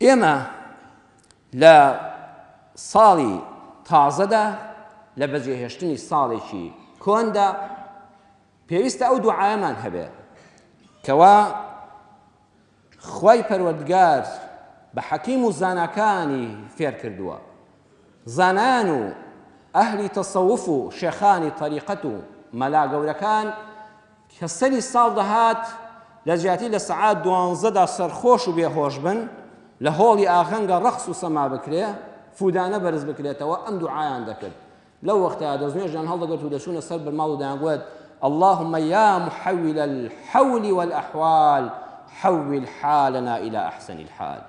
ئێمە لە ساڵی تازەدا لە بەجێهێشتنی ساڵێکی کۆندا پێویستە ئەو دوعایەمان هەبێ کەوا خوای پەروەردگار بە حەکیم و زاناکانی فێر کردووە زانایان و ئەهلی تەسەوف و شێخانی تەریقەت و مەلا گەورەکان کە سەری ساڵ دەهات لە جیاتی لە سەعات دوانزەدا سەرخۆش و بێهۆش بن لە هۆڵی ئاهەنگە ڕەقس و سەما بکرێ فودانە بەرز بکرێتەوە ئەم دوعایان دەکرد لەو وەختە دەستنوێژیان هەڵدەگرت و دەچوونە سەر بەرماڵ و دەیانگوت اللهم یا محول الحول والأحوال حول حالنا إلى أحسن الحال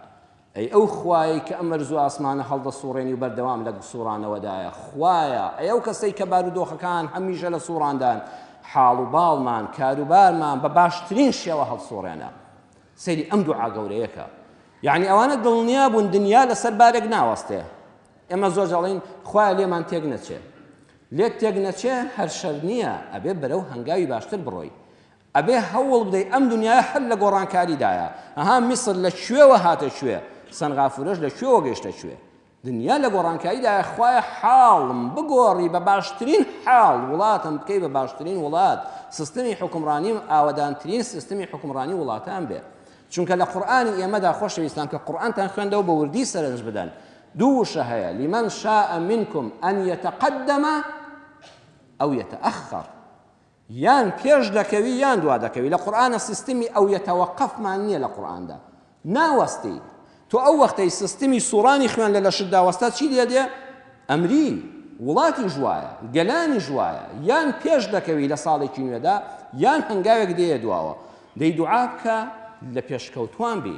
ئەی ئەو خوایەی کە ئەم ئەرز و ئاسمانە هەڵدەسوڕێنی و بەردەوام لە سوڕانەوەدایە، خوایە ئەی ئەو کەسەی کە بارودۆخەکان هەمیشە لە سوڕاندان، حاڵ و باڵمان، کاروبارمان بە باشترین شێوە هەڵسوڕێنە. سەیری ئەم دوعا گەورەیە کە. یەعنی ئەوانە دڵنیا بوون دنیا لەسەر بارێک ناوەستێ. ئێمە زۆر جار ئەڵێین خوایە لێمان تێک نەچێ. لێت تێک نەچێ هەر شەرت نییە، ئەبێ بەرەو هەنگاوی باشتر بڕۆی. ئەبێ هەوڵ بدەی ئەم دنیایە هەر لە گۆڕانکاریدایە ئەها میسر لە کوێوە هاتە کوێ سەنغافورەش لە کوێوە گەیشتە کوێ دنیا لە گۆڕانکاریدایە خوایە حاڵم بگۆڕی بە باشترین حاڵ وڵاتم بکەی بە باشترین وڵات سیستمی حوکمڕانیم ئاوەدانترین سیستمی حوکمڕانی وڵاتان بێ چونکە لە قورئانی ئێمەدا خۆشەویستان کە قورئانتان خوێندەوە بە وردی سەرنج بدەن دوو وشە هەیە لمن شاء منكم أن يتقدم أو يتأخر یان پێش دەکەوی یان دوا دەکەوی لە قورئانە سیستمی ئەو یەتەوەقەفمان نییە لە قورئاندا ناوەستی تۆ ئەو وەختەی سیستمی سوڕانی خوێن لە لەشتدا وەستا چی لێ دێ ئەمری وڵاتیش وایە گەلانیش وایە یان پێش دەکەوی لە ساڵێکی نوێدا یان هەنگاوێک دێیە دواوە دەی دوعا بکە لە پێشکەوتوان بی.